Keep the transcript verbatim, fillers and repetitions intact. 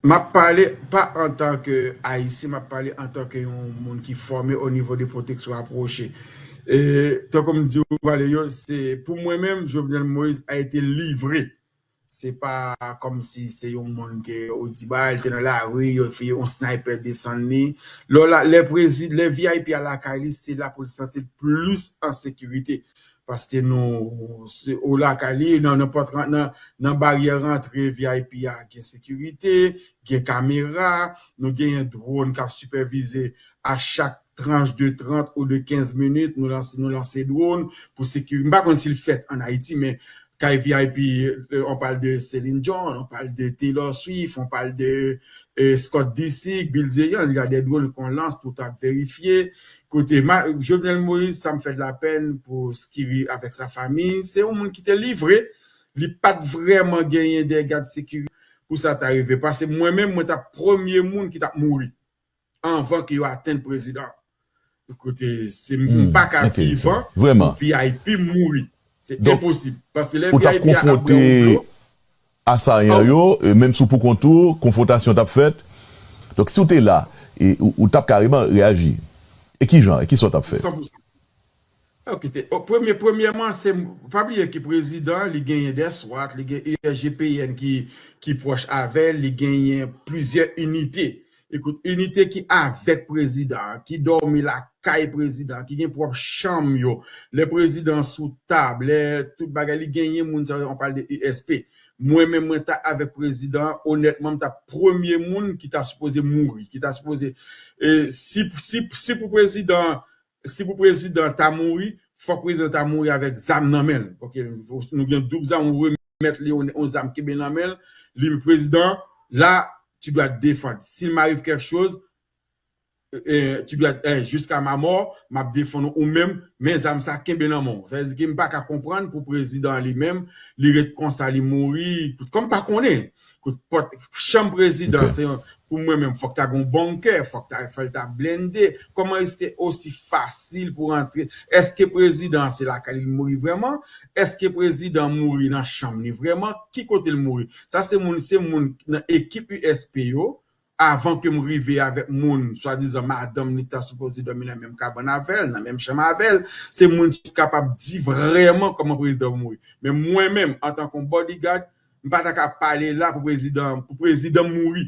M ap pale pa antanke Ayisyen, m ap pale antanke yon moun ki fòme o nivo de pwoteksyon rapwoche. E, tankou m di w, Valerio, se, pou mwen menm, Jovenel Moïse a été livré. Se pa kòmsi se yon moun ke ou di, ba, li te nan lari, yo fè yon sniper desann li. Lè w la, lè prezi-, lè V I P a lakay li, se la pou l santi l plis an sekirite. Paske nou, se, ou lakay li, nan, nan pòt ran-, nan, nan baryè rantre V I P a, gen sekirite, gen kamera, nou genyen dwòn k ap sipèvize a chak tranch de trant ou de kenz minit, nou lanse, nou lanse dwòn pou sekirite. M pa konn si l fèt ann Ayiti, men kay V I P, euh, on parle de Céline Dion, on parle de Taylor Swift, on parle de, euh, Scott Disick, Bill Zerian, il y a des drones qu'on lance, tout ap verifye. Kote ma-, Jovenel Moïse, sa m fè de la pèn pou Skiri avèk sa fami. Se yon moun ki te livre, li pa t vrèman genyen de gad sekirite pou sa ta rive. Paske mwen menm, mwen t ap premye moun ki t ap mouri anvan ke yo atenn prezidan. Kote, se m pa ka vivan pou V I P mouri. Se enposib. Paske lè V I P a ap bwè yon dlo, asayan yo, e menm si w pou kont ou, konfwontasyon t ap fèt. Donk, si w te la, e, ou, ou t ap kareman reyaji. E ki jan, e ki sa w t ap fè? San pou san. Ok, te, o, premye, premyèman, se, pa bliye ke prezidan, li genyen de swat, li gen U S G P N ki, ki pwòch avè l, li genyen plizyè inite. Ekout, inite ki avèk prezidan, ki dòmi lakay prezidan, ki gen pwòp chanm yo. Lè prezidan sou tab, lè tout bagay, li genyen moun sa yo, on parle de U S P. Mwen menm, mwen ta avèk prezidan, onètman, m ta premye moun ki ta sipoze mouri, ki ta sipoze, e, si, si, si pou prezidan, si pou prezidan ta mouri, fòk prezidan ta mouri avèk zam nan men l. Ok, nou gen doub zam, ou remèt li yon, yon zam kenbe nan men l, li prezidan, là, tu dois te défendre. S'il m'arrive quelque chose, euh, tu dois, euh, jusqu'à ma mort, m ap defann ou menm, men zam sa kenbe nan men w. Sa vle di ke m pa ka konprann pou prezidan li menm, li ret konsa, li mouri, kòm pa konnen. Kout pòt, chanm prezidan, se yon, pou mwen menm, fòk ta gon bunkè, fòk ta, fòk ta blende. Kòman rete osi fasil pou rantre? Èske prezidan se lakay li mouri vrèman? Èske prezidan mouri nan chanm li vrèman? Ki kote l mouri? Sa se moun, se moun nan ekip U S P yo, avan ke m rive avèk moun, swadizan madanm li ta sipoze dòmi nan menm kabann avè l, nan menm chanm avè l, se moun ki kapab di vrèman kòman prezidan mouri. Men mwen menm, antanke yon bodyguard, m pa ta ka pale la pou prezidan, pou prezidan mouri.